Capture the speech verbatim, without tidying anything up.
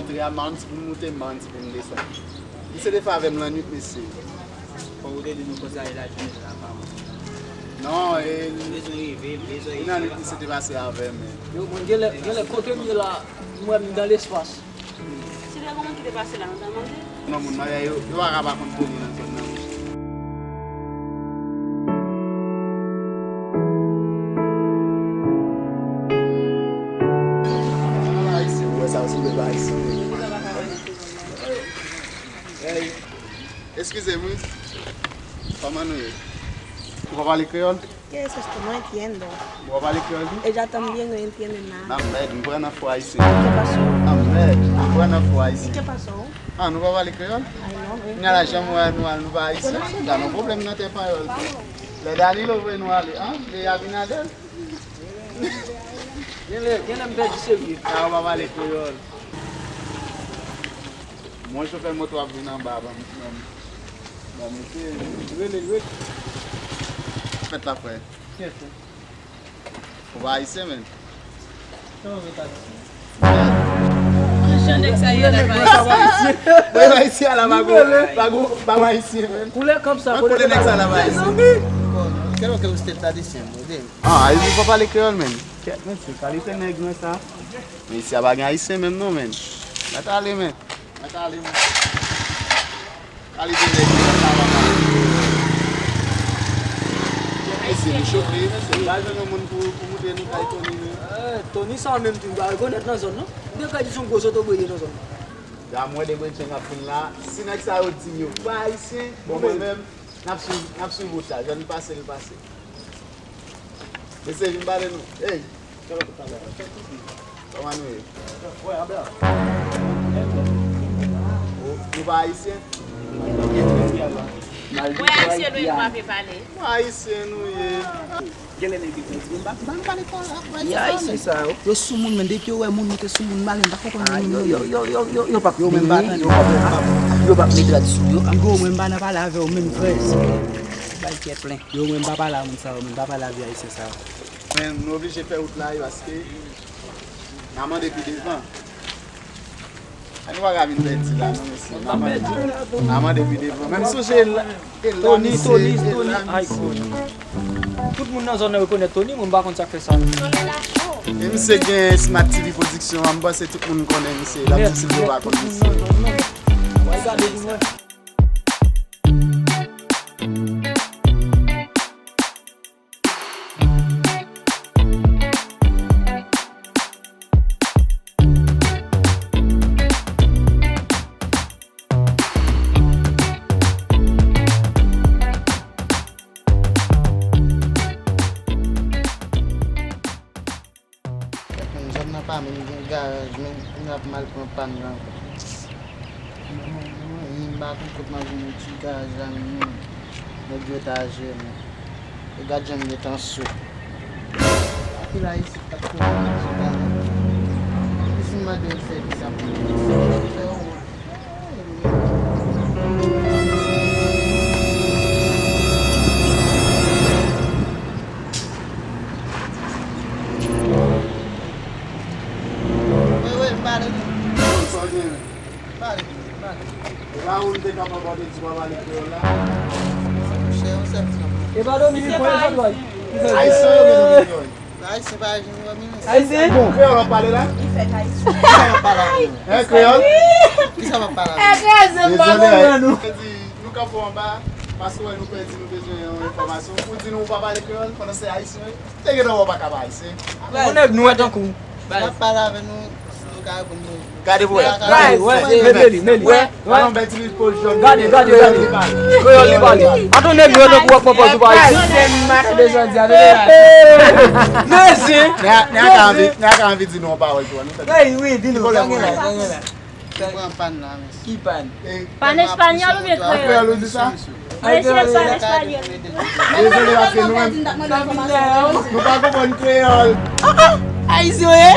Tre a, m pa konn si pou m moute, m pa konn si pou m desann. Misye te fè avè m lannwit, mesye. Fòk ou te di nou konsa, e lajounen la pa bon. Non, e. M bezwen reve, m bezwen reve. Lannwit, misye te pase avè m, men. Yo, mwen, genlè, genlè, kote m ye la, m wè m nan lespas. Ti dragon ki te pase la, nou ta mande? Non, moun marye yo, yo pa ka pa konn Tony nan zòn nan. Ayisyen, ou wè sa, se bèl ayisyen. Hey. Eskize m, wi. Kòman nou ye? Ou pa pale kreyòl? ¿Qué es esto? No entiendo. Ou pa pale kreyòl tou? Ella también no entiende nada. Nan mèd, m pran nan fò ayisyen. ¿Qué pasó? Nan mèd, m pran nan fò ayisyen. ¿Qué pasó? Ah, nou pa pale kreyòl? Ay, non, no entiendo. Kounye a la, jan m wè nou al, nou pa ayisyen. Sa nan pwoblèm nan tè panyòl tou. Lè Danilo voye nou ale, an? Lè Abinader? Genlè, genlè m pèdi serye. Ah, ou pa pale kreyòl. Mwen chofè moto ap vin anba, ban m, ban m, ban m mesye. Rele, rele. Fèt la, frè. Kiyès la? Ou pa ayisyen, menn? Kòman w ta di? Jan nèg sa ye la, pa ayisyen. Mwen pa ayisyen, ala pa go, pa go, pa ayisyen, menn. Koulè kòb sa, koulè nèg sa la, pa ayisyen. Kèlè ke usted ta diciendo? Dime. Ah, ayisyen pa pale kreyòl, menn. Kèt, mesye, kalite nèg mwen sa. Men isi a pa gen ayisyen menm non, menn. Mèt ale, menn. Mèt ale, menn. Kalite nèg yo sa pa pale. Mesye, nou chofe, mesye. M pa jwenn yon moun pou, pou moutre nou kay Tony, non. Eh, Tony sa menm tou, m pa rekonèt nan zòn, non. M te kwè di se yon gwo sotobre ye nan zòn nan. Ya, mwen de bredjenn k ap vin la. Si nèg sa yo di m yo pa ayisyen, bon, mwen menm, n ap swiv, n ap swiv wout la. Jan li pase, li pase. Mesye, vin pale nou. Ey! Kòman nou ye? Ou, nou pa ayisyen? Mwen ayisyen nou ye, nou pa vle pale. Nou ayisyen nou ye. Genlè nèg yo konn di, "M pa, m pa pale kreyòl ak frè ti sa, men." Yo soumoun, men depi yo wè moun mete soumoun, m pa, m pa konprann moun yo, yo, yo, yo, yo, yo p ap vini, yo p ap, yo p ap, yo p ap met rad sou yo. Bro, mwen m pa nan pale avè w menm, frè. Bay kè plen. Yo, mwen m pa pale a moun sa yo, mwen m pa pale a vye ayisyen sa yo. Men nou oblije fè wout la wi, paske n a mande pi devan. Ay, nou pa ka vin pèdi la, non, mesye. N a mande, n a mande pi devan. Men m sonje la, e la, Tony, misye, Tony, e Tony, la, ay, misye. Tony. Tout moun nan zòn nan rekonèt Tony, mwen m pa konn sa k fè sa. E misye gen Smart T V Production, m panse tout moun konnen misye. L ap di si l pa konn misye. Wè, gade pou mwen. Zòn nan pa menm gen garaj, men n ap mal pran pàn nan. Mwen, mwen, mwen, m pa konn kot m ap jwenn yon ti garaj la, menm nèg yo ta jere. E gad jan m gen tansyon. Anpil Ayisyen k ap kouri nan ti bagay. E si m mande yon sèvis ap fè yon wont. Wi, wi, m pale wi. Sa w gen? Pale, pale. E pa ou m te kapab ap di pa pale kreyòl la? Monchè, yon sèl ti nòm. E pa Dominik, mwen, e pa Ayisyen yo gen Dominik. Ayisyen pa janm wè minis. Ayisyen? Bon, kreyòl w ap pale la? Li fèk ayisyen. Kreyòl w ap pale la. Hein, kreyòl? Kisa w ap pale la? Dezole, nou kanpe w anba, paske wè nou pèdi, nou bezwen yon enfòmasyon. Ou di nou ou pa pale kreyòl, pandan se ayisyen yo ye. Te gentan wè w pa ka pa ayisyen. Yon nèg nwè tankou w. N ap pale avè nou, si nou ka reponn nou. Gade pou wè. Gade, wè, mete li, mete li. Wè, wè. Alon bèl ti lit po jòn. Gade, gade, gade. Kreyòl li pale. Atann nèg yo tankou w ap pran pòz ou pa ayisyen. Mesye. Nèg la ka anvi, nèg la ka anvi di nou yon pawòl tou. Wi, wi, di nou. Sa gen la, sa gen la. Ki pàn? Ki pàn? Pàn espanyòl oubyen kreyòl? Kreyòl ou di sa? Mesye, pàn espanyòl. Dezole, paske nou menm, nou pa konprann kreyòl. Ayisyen w ye?